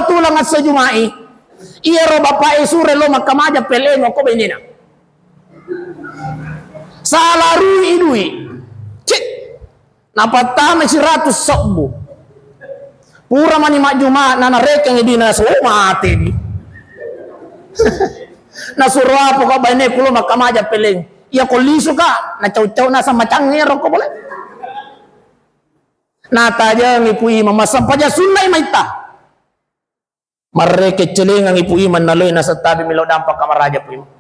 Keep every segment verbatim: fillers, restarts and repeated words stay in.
Tulang esso Juma'i, iyaro bapa'e sure lo makkamaja P L N ko bainena. Salarui dui. Cek. Napattamai seratus sebbu. Pura mani majjuma, nanarekengngi duina, so mate ni. Nasuro apa ko baine kulo makkamaja P L N. Iya ko lisu ka, nacau-cau naseng macangnge ro ko boleh. Natajengi Pu Imang, massempajang sunna'i maitta. Marreke celengangi Pu Imang, naloi naseng tabe melo dampa kamaraja Pu Imang.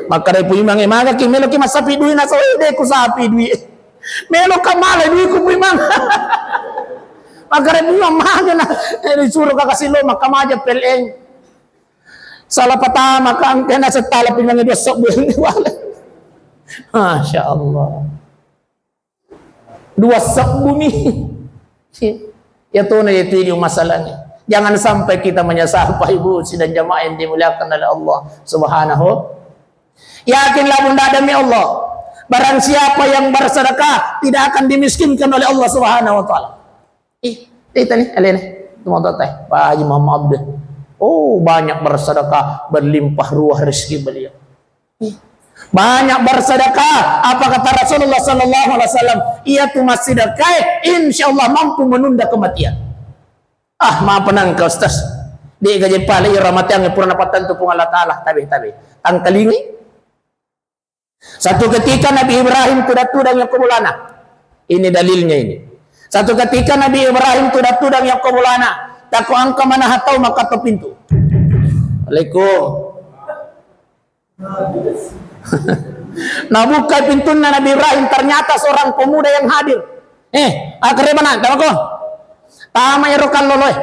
Makkadai Pu Imang, "E, magaki meloki massapi dui?" Naseng, "E, de ku sapi dui." "Melo ka male dui ku Pu Imang." Makkadai Pu Imang, "Maga na, e, disuro ka kasi lo makkamaja P L N. Salah patama ka engke naseng tala Pu Imang dua sebbu." Masya Allah. Dua sebbu mi. Iya tona itu idi masalahnya. Jangan sampai kita menyesal, Pak Ibu, sidang jamaah yang dimuliakan oleh Allah Subhanahu. Yakinlah bunda demi Allah, barang siapa yang bersedekah tidak akan dimiskinkan oleh Allah Subhanahu wa Ta'ala. Ih, ih, tadi, alena. Itu mau teh, Pak Haji Muhammad Abdul. Oh, banyak bersedekah, berlimpah ruah rezeki beliau. Banyak bersedekah. Apa kata Rasulullah sallallahu alaihi wasallam? Iya tu massedekah, insya Allah mampu menunda kematian. Ah, maaf nangka Ustaz. De gaje pale ira matiang pura napattentu Puang Allah Ta'ala. Tabe, tabe. Tangkalingi. Satu ketika Nabi Ibrahim tudang-tudang yang kubulana. Ini dalilnya ini. Satu ketika Nabi Ibrahim tudang-tudang yang kubulana. Tako angka manaha tau maka to pintu. Assalamualaikum. Nabuka pintunna Nabi Ibrahim, ternyata seorang pemuda yang hadir. Eh, akkareba nak, tama ko? Tama ero kalloloe.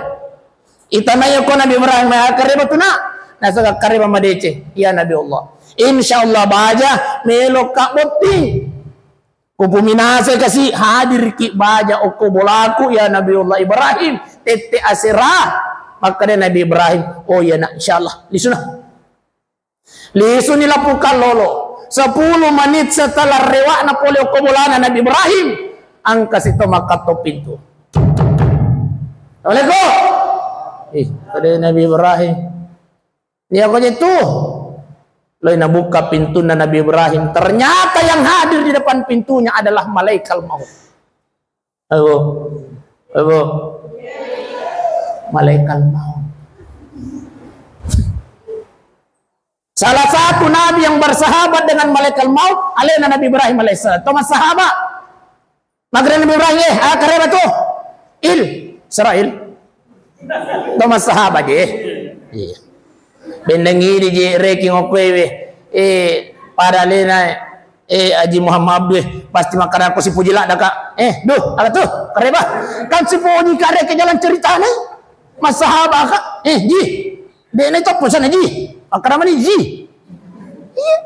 Itanai ko Nabi Ibrahim, akkareba tu nak? Nasaba akkareba madeceng. Ya Nabi Allah. Insya Allah baja melo ka botting. Kupuminasai kasi hadir ki baja okko bolaku ya Nabi Allah Ibrahim. Tette asera. Makkeda Nabi Ibrahim, "Oh iya nak, insya Allah." Lisuna. Lisuni lapukang lolo. Sepuluh menit setelah rewakna pole okko bolana Nabi Ibrahim, angka sito makkatto pintu. Assalamualaikum. Ih, pada Nabi Ibrahim. Iya ko je tu. Loi nabuka pintunna Nabi Ibrahim. Ternyata yang hadir di depan pintunya adalah malaikat maut. Ayo, ayo. Malaikat maut. Salah satu nabi yang bersahabat dengan malaikat maut, alena Nabi Ibrahim alaihissalam. Toma sahabat. Makkeda Nabi Ibrahim, "Eh, akkareba tu. Il, Israil." Toma sahabat je. Iya. Benneng idi je reki ngokkoe we. Eh, pada alena, eh, Haji Muhammad Abdul, eh, pasti makkeda ko sipuji ladda ka. Eh, duh, aga tu? Kareba. Kan sipuji ka reke jalan ceritana. Massahaba ka. Eh, ji. Dena itu pesan ji. Akkarama ni ji. Iya.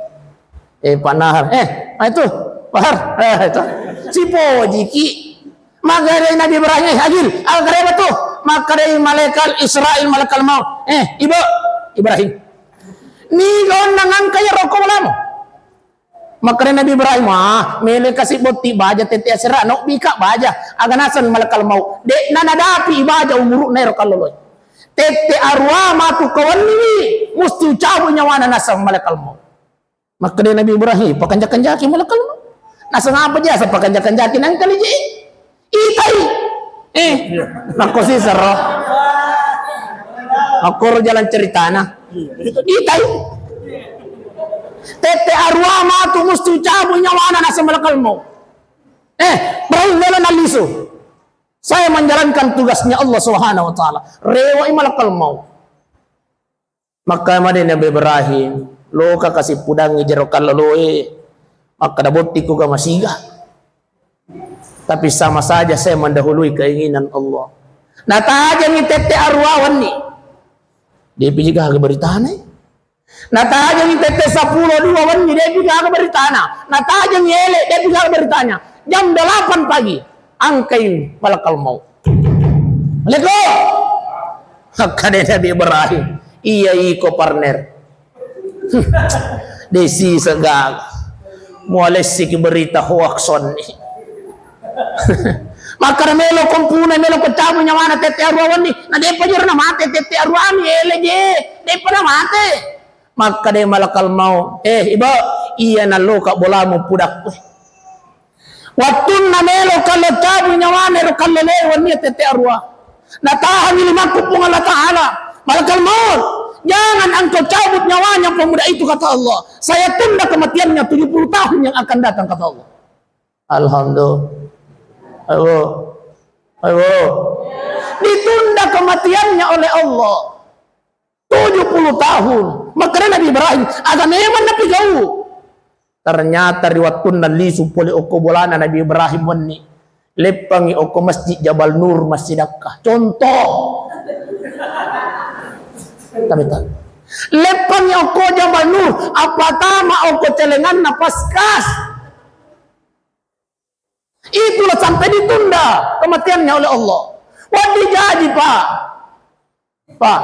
Eh, Pak Nahar. Eh, ah, itu. Pak Har. Eh, itu. Sipuji ki. Makkeda Nabi Ibrahim, eh, Agil, akkareba tu? Makkeda malaikat Israil, malaikat maut. Eh, Ibu Ibrahim. Niga onnang angka iya rokko bolamu? Makkeda Nabi Ibrahim, "Ah, mele kasi botti baja tette asera, nobbi ka baja." Aga naseng malaikat maut. De'na nadapi baja umuru'na ero kalloloe. Tette arua matu kawenni, musti ucabu nyawana naseng malaikat maut. Makkeda Nabi Ibrahim, "Pakanja-kanjaki malaikat maut." Naseng apa jasa pakanja-kanjaki nangkali je. Itai. Eh, nakko sisero. Akkoro jalan ceritana. Itai. Tette arua matu musti ucabu nyawana naseng malaikat maut. Eh, Ibrahim melo nalisu. Saya menjalankan tugasnya Allah Subhanahu wa Ta'ala. Rewai malaikat maut. Makkeda Nabi Ibrahim, "Loka kasi pudangi jero kalloloe, makkeda botti kuga masiga. Tapi sama saja saya mendahului keinginan Allah." Natajengi tette arua wenni. Depi jiga aga beritana. Natajengi tette seppulo dua wenni, depi jiga aga beritana. Natajengi ele, depi jiga aga beritana. Jam delapan pagi. Angkai malakal maut. Assalamualaikum. Makkeda Nabi Ibrahim, "Iya iko, partner. Desi segaga. Mualessi ki berita hoax onni." Makkeda melo kompuna, melo ko cabu nyawana tette arua wenni, na depa jero na mate tette arua ni, ele je, depa na mate. Makkeda malakal maut, "Eh, Ibu, iya nalloka bolamu pudakku." Wattunna melo kallo cabu nyawana ero kallo lewe wenni tette arua. Natahangi limakku Puang Allah Ta'ala. "Malakal maut, jangan engkau cabut nyawanya pemuda itu," kata Allah. "Saya tunda kematiannya tujuh puluh tahun yang akan datang," kata Allah. Alhamdulillah. Ayo. Ayo. Ditunda kematiannya oleh Allah. Tujuh puluh tahun. Makanya Nabi Ibrahim, aga memang Nabi gau. Ternyata ri wattunna lisu pole okko bolana Nabi Ibrahim wenni. Leppangi okko Masjid Jabal Nur massidakka. Contoh. Tapi tak. Leppangi okko Jabal Nur, apa tama okko celenganna Paskas. Itulah sampai ditunda kematiannya oleh Allah. Waddi jaji, Pak. Pak.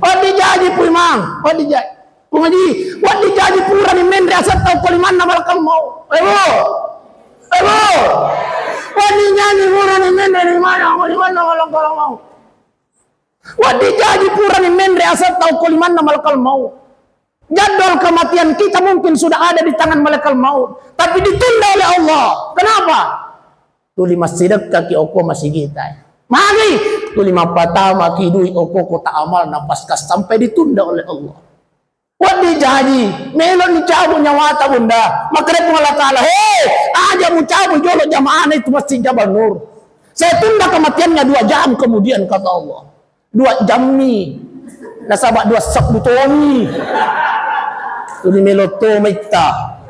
Waddi jaji, Pu Imam. Waddi jaji. Pu Ngaji, waddi jaji purani menre asetta okko limanna malakal maut. Ebo. Ebo. Waddi jaji purani menre limanna okko limanna malakal maut. Waddi jaji purani menre asetta okko limanna malakal maut. Jadwal kematian kita mungkin sudah ada di tangan malakal maut, tapi ditunda oleh Allah. Kenapa? Tuli massidekkaki okko masigita. Magi? Tuli mappatamaki dui okko kota amalna Paskas sampai ditunda oleh Allah. Waddi jaji, melo ni cabut nyawata, Bunda. Makkedai Puang Allah Ta'ala, "Hei, aja mucabut jolo jamaahna itu Masjid Jabal Nur. Saya tunda kematiannya dua jam kemudian," kata Allah. Dua jammi. Nasaba dua sebbu tomi. Tuli melo to maitta.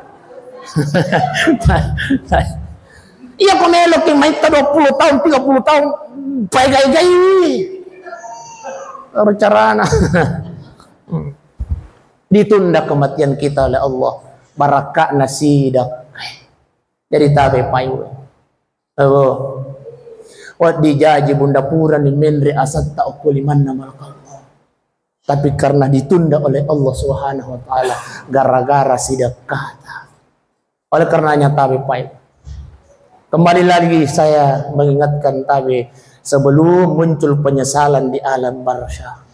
Iya ko melo ki maitta dua puluh tahun, tiga puluh tahun, paegai-gai. Aro carana. Ditunda kematian kita oleh Allah. Barakakna sidak. Jadi tabe paiwe. Ayo. Waddi jaji, Bunda, purani menre asetta okko limanna malakal maut. Tapi karena ditunda oleh Allah Subhanahu wa Ta'ala gara-gara sidekkata. Oleh karenanya tabe paiwe. Kembali lagi saya mengingatkan tabe sebelum muncul penyesalan di alam barzah.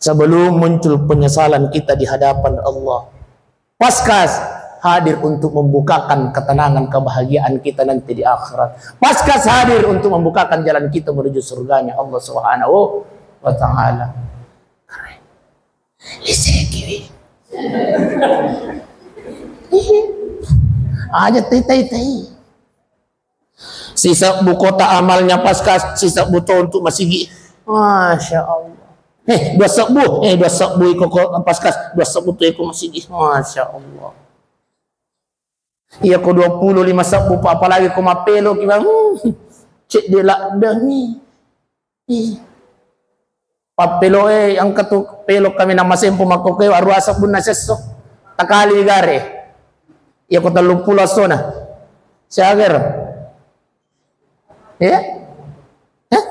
Sebelum muncul penyesalan kita di hadapan Allah. Paskas hadir untuk membukakan ketenangan, kebahagiaan kita nanti di akhirat. Paskas hadir untuk membukakan jalan kita menuju surganya Allah Subhanahu wa Ta'ala. Keren. Lisekiwi. Aja tai, tai, tai. Sisebbu kota amalnya Paskas, sisebbu to untuk masigi. Masya Allah. Eh, dua sebbu, eh, dua sebbu iko ko Paskas, dua sebbu to iko masigi. Masya Allah. Iya ko dua puluh lima sebbu, Pak, apalagi ko mappelo ki, Bang. Hmm, cedde ladde ni. Ih. Pappeloe engka tu pelo kaminang masempo makkokkoe arua sebbunna sesso. Takali gare. Iya ko telluppulo essona. Siaga ero? Eh? Eh?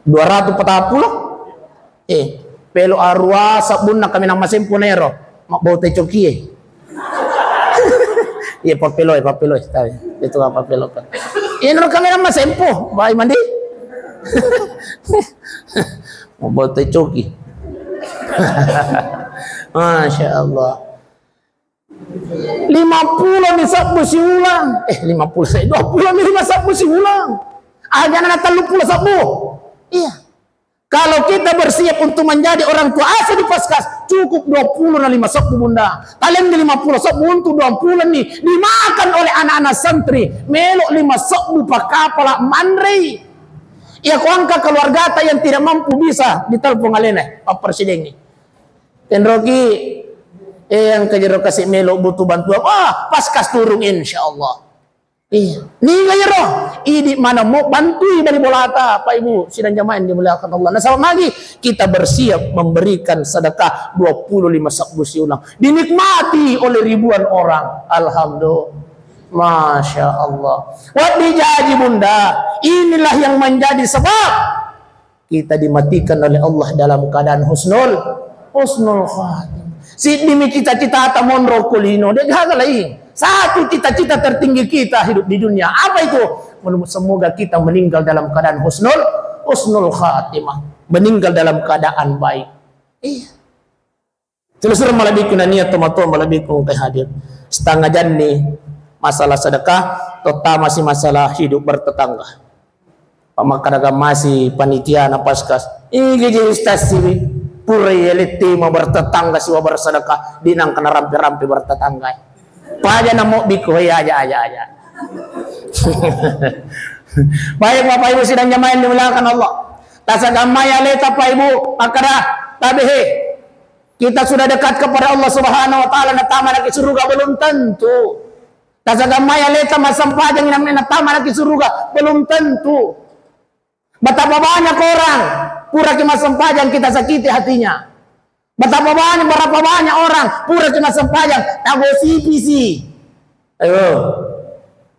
Dua ratu patappulo? Eh, pelo arua sebbunna kaminang masempo na ero. Mabbau te cokie. Iya, pappeloe, pappeloe, tabe. Itu apa, pappelo kan. Iya, nurut kamera masempo, bai mandi. Mabbau te coki. Masya Allah. Lima puluh ni sebbu siulang. Eh, lima puluh, saya dua puluh ni lima sebbu siulang. Aja na telluppulo sebbu. Iya. Kalau kita bersiap untuk menjadi orang tua asuh di Paskas, cukup dua puluh na lima sebbu, Bunda. Taleng di lima puluh sebbu untuk dua puluh ni dimakan oleh anak-anak santri. Melo lima sebbu pakkapala manrei. Iya ko engka keluargata yang tidak mampu, bisa ditelepon alena, Pak Presiden ni. Tenroki, eh, engka jero kasi melo butuh bantuan. Wah, Paskas turun, insya Allah. Iya. Niga iyaro? Idi maneng mo bantui bali bolata, Pak Ibu, sidang jamaah yang dimuliakan Allah. Nasaba magi kita bersiap memberikan sedekah dua puluh lima sebbu siulang. Dinikmati oleh ribuan orang. Alhamdulillah. Masya Allah. Waddi jaji, Bunda. Inilah yang menjadi sebab kita dimatikan oleh Allah dalam keadaan husnul, husnul khatimah. Siddimi cita-citata monro ko lino, de gaga laing. Satu cita-cita tertinggi kita hidup di dunia. Apa itu? Semoga kita meninggal dalam keadaan husnul, husnul khatimah. Meninggal dalam keadaan baik. Iya. Terus malebbiku nania tomatoa malebbiku engka hadir. Setengah janni masalah sedekah, terutama si masalah hidup bertetangga. Pamakkadaga masi panitia na Paskas. Igi ji ustaz siwi. Pura iya lettima bertetangga siwa bersedekah. Dinang kena rampe-rampe bertetangga. Paja na mobbi ko, iya, aja, aja, aja. Baik Bapak Ibu sidang jamaah yang dimuliakan Allah. Tasagammai aleta Pak Ibu, makkada tabehe. Kita sudah dekat kepada Allah Subhanahu wa Ta'ala, natama lagi surga? Belum tentu. Tasagammai aleta massempajang, namanya natama lagi surga? Belum tentu. Betapa banyak orang pura ki massempajang kita sakiti hatinya. Betapa banyak, berapa banyak orang pura ki massempajang tagosipi si. Ayo.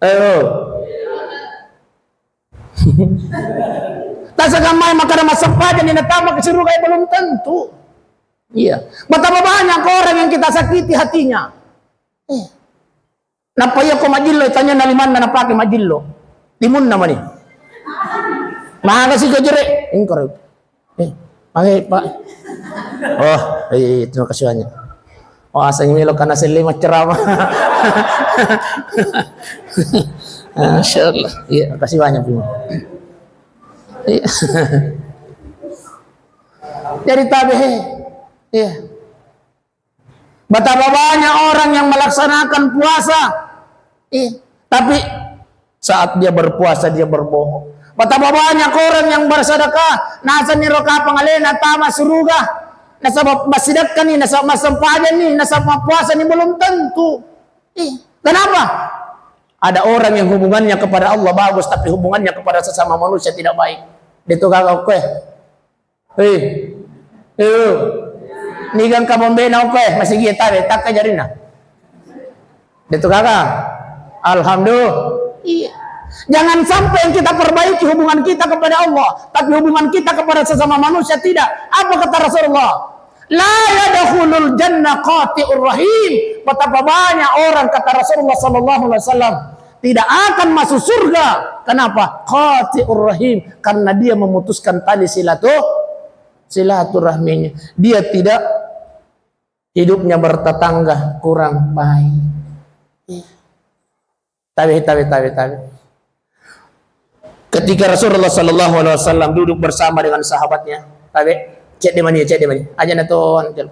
Ayo. Tasagammai makkada massempajang ni natama ke surga, belum tentu. Iya. Betapa banyak orang yang kita sakiti hatinya. Eh. Nappa iya ko majillo, tanya na limanna napake majillo. Limunna mani. Maga si kejere. Engkore. Eh, mage, Pak. Oh, iya, iya, terima kasih banyak. Oh, aseng melo kana selle maccerama. Masya Allah. Iya, makasih banyak, Bimo. Iya. Jadi tabe, iya. Betapa banyak orang yang melaksanakan puasa, iya, tapi saat dia berpuasa, dia berbohong. Betapa banyak orang yang bersedekah, nasenniro kapang alena tama suruga, nasaba massidekkani, nasaba massempajangni, nasaba mappuasani, belum tentu. Iya. Kenapa? Ada orang yang hubungannya kepada Allah bagus, tapi hubungannya kepada sesama manusia tidak baik. Dia tuh kagak oke. Hei. Ayo. Niga engka bombena okko e, masigi e tabe, takka jarina. Detu kaka. Alhamdulillah. Iya. Jangan sampai yang kita perbaiki hubungan kita kepada Allah, tapi hubungan kita kepada sesama manusia tidak. Apa kata Rasulullah? La yadkhulul jannah qati'ur rahim. Betapa banyak orang, kata Rasulullah sallallahu alaihi wasallam, tidak akan masuk surga. Kenapa? Qati'ur rahim, karena dia memutuskan tali silatu-, silaturahminya. Dia tidak, hidupnya bertetangga kurang baik. Iya. Tabe, tabe, tabe, tabe. Ketika Rasulullah sallallahu alaihi wasallam duduk bersama dengan sahabatnya, tabe, cek de mani, cek de mani. Aja na ton, cek.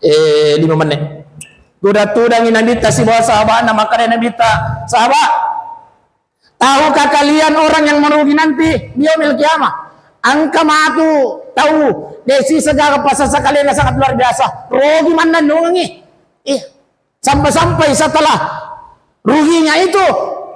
Eh, lima menit. Tudang-tudangi Nabitta sibawa sahabatna, makkeda Nabitta, "Sahabat, tahukah kalian orang yang merugi nanti di yaumil qiyamah? Engka matu tau, de sisa gaga pasasa kalena sangat luar biasa. Rugi mannennungengi." Iya. Sampai-sampai setelah ruginya itu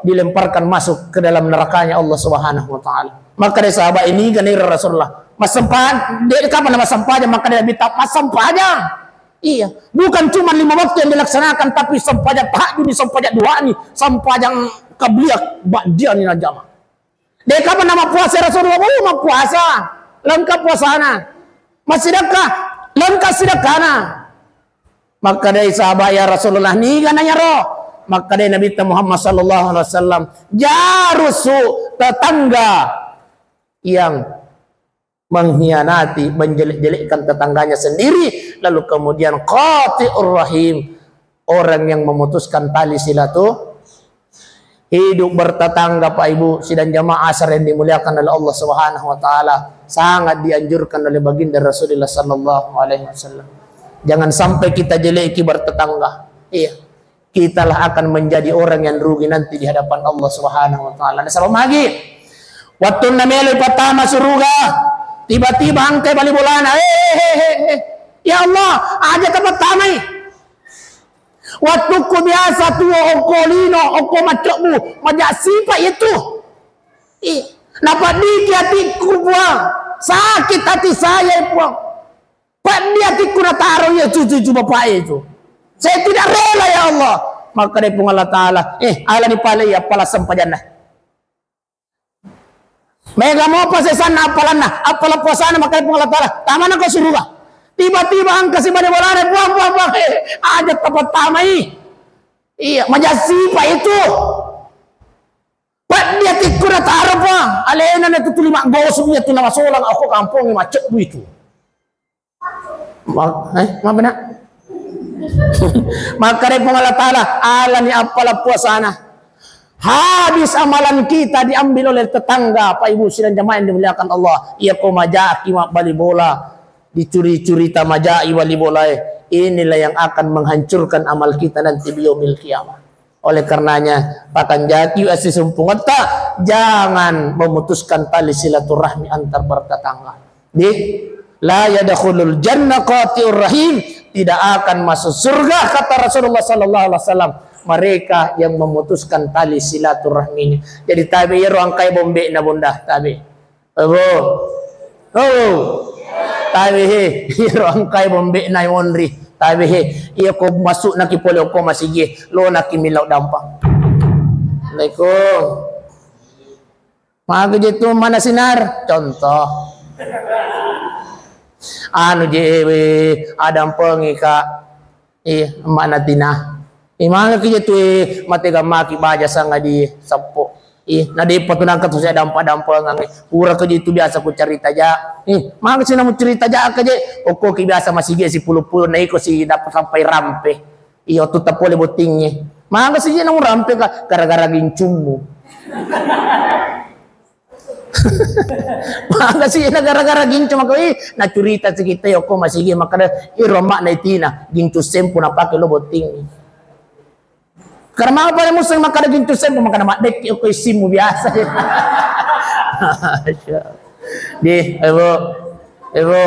dilemparkan masuk ke dalam nerakanya Allah Subhanahu wa Ta'ala. Maka dari sahabat ini, gani Rasulullah, "Massempajang, de kapang massempajang?" Maka dari Nabitta, "Massempajang." Iya, bukan cuma lima waktu yang dilaksanakan, tapi sempajang tahajud ni, sempajang doa ni, sempajang qabliyah, ba'diyah ni najama. De kapang mappuasa Rasulullah? Oh, mappuasa. Lengkap puasana. Massidekka? Lengkap sidekkana. Makkedai sahabat, "Ya Rasulullah, niga nanyaro?" Makkedai Nabitta Muhammad sallallahu alaihi wasallam, "Jarusu, tetangga yang mengkhianati, menjelek-jelekkan tetangganya sendiri, lalu kemudian qati'ur rahim, orang yang memutuskan tali silatu-, hidup bertetangga, Pak Ibu, sidang jamaah asar yang dimuliakan oleh Allah Subhanahu wa Ta'ala, sangat dianjurkan oleh Baginda Rasulullah sallallahu alaihi wasallam. Jangan sampai kita jeleki bertetangga. Iya. Kitalah akan menjadi orang yang rugi nanti di hadapan Allah Subhanahu wa Ta'ala. Nasaba magi, wattunna melo ipattama suruga, tiba-tiba engkai bali bolana, "Eh, eh, eh, eh, eh. Ya Allah, aja tapattamai. Wattukku biasa tuo okko lino, okko maccobbu, maja sipa itu. Ih, napaddiki atikku, Puang. Sakit hati saya, Puang. Peddi atikku nataro iya cucu-cucu bapak itu. Saya tidak rela, ya Allah." Maka dari Puang Allah Ta'ala, "Eh, alani pale iya, appala sempajanna." Mega mopa sesanna appalanna, appala puasana, maka dari Puang Allah Ta'ala, "Tamana ko suruga." Tiba-tiba engka si bale bolana, "Puang, puang, puang, eh, aja tapattamai." Iya, majasipa itu. Peddi atikku nataro, Puang. Alena na tu tuli maggosok iya tu namasolang aku kampongnge macebbu itu. Ma-, eh, maaf, Nak. Makkeda Puang Allah Ta'ala, alani appala puasana. Habis amalan kita diambil oleh tetangga, Pak Ibu sidang jamaah yang dimuliakan Allah. Iya ko majaki mabbali bola, dicuri-curi tamajai bali bolae. Inilah yang akan menghancurkan amal kita nanti di yaumil qiyamah. Oleh karenanya, pakanjaki assisumpungetta, jangan memutuskan tali silaturahmi antar bertetangga. Di, "La yadkhulul jannah qati'ur rahim," tidak akan masuk surga, kata Rasulullah sallallahu alaihi wasallam, mereka yang memutuskan tali silaturahminya. Jadi tabe iyaro engkai bombe'na bonda, tabe. Ebo. Oh. Tabe he, iyaro engkai bombe'na monri. Tabe he, iya ko masuk naki pole ko masigi, lo naki milau dampa. Assalamualaikum. Maka je tu mana sinar? Contoh. Anu je, we, adampengi ka. Iya, mana tina. Imanga ki je tu, eh, mate gamaki baja sanga di seppo. Ih, na depa tu nangka tu saya dampa-dampengang. Pura ke je tu biasa ku cerita ja. Ih, maka sina mu cerita ja ke je. Oko ki biasa masigi sipulu-pulu na iko si dapat sampai rampe. Iyo, tu tapole bottingnge. Maka siji nang rampe ka gara-gara gincummu. Maka siji na gara-gara gincu maka, ih, na curita sekitta yoko masigi maka iro mak na itina gincu sempu na pake lo bottingnge. Karena apa musuh maka ada gincu sempu maka na madekki yoko isimu biasa. Di, Ibu, Ibu.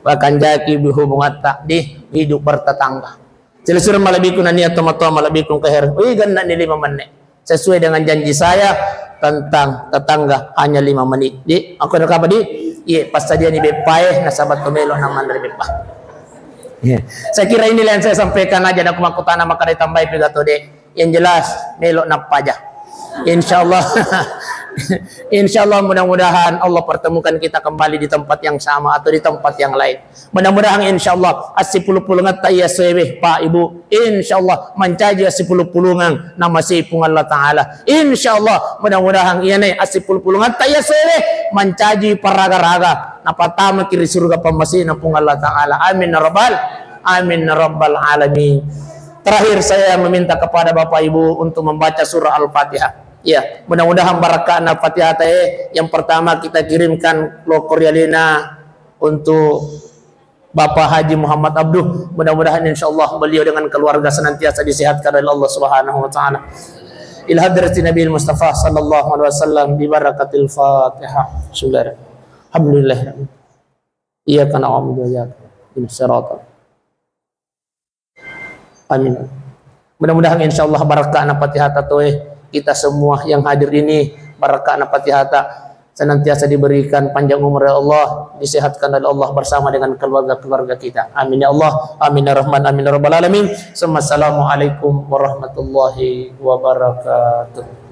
Pakanjaki hubungatta di hidup bertetangga. Silessureng malebbiku nennia tomatoa malebbiku engka hereng. Ui, genna'ni lima menit. Sesuai dengan janji saya tentang tetangga hanya lima menit. Di, aku ada kabar di? Iya, pas saja ni beppae, nasaba to melo na manre beppa. Iya. Saya kira inilah yang saya sampaikan aja, dan aku makutana maka ditambahi pidato de. Yang jelas, melo nappa aja. Insya Allah, insya Allah mudah-mudahan Allah pertemukan kita kembali di tempat yang sama atau di tempat yang lain. Mudah-mudahan insya Allah assipulu-pulungetta iya sewe, Pak Ibu, insya Allah mancaji assipulu-pulungang namasei Puang Allah Ta'ala. Insya Allah mudah-mudahan iya ne assipulu-pulungetta iya sewe mancaji paraga-raga napatamaki ri surga pammasena Puang Allah Ta'ala. Amin ya rabbal, amin ya rabbal alamin. Terakhir saya meminta kepada Bapak Ibu untuk membaca surah Al-Fatihah. Ya, mudah-mudahan barakahna Fatihah teh yang pertama kita kirimkan lokor yalina untuk Bapak Haji Muhammad Abduh. Mudah-mudahan insya Allah beliau dengan keluarga senantiasa disehatkan oleh Allah Subhanahu wa taala. Ila hadratin Nabi Mustafa sallallahu alaihi wasallam bi barakatil Fatihah. Bismillahirrahmanirrahim. Iyyaka na'budu wa iyyaka nasta'in. Ihdinas siratal. Amin. Mudah-mudahan insya Allah barakahna Fatihata toe kita semua yang hadir ini, barakahna Fatihata senantiasa diberikan panjang umur ya Allah, disehatkan oleh Allah bersama dengan keluarga-keluarga kita. Amin ya Allah, amin ya Rahman, amin ya Rabbal Alamin. Summa assalamualaikum warahmatullahi wabarakatuh.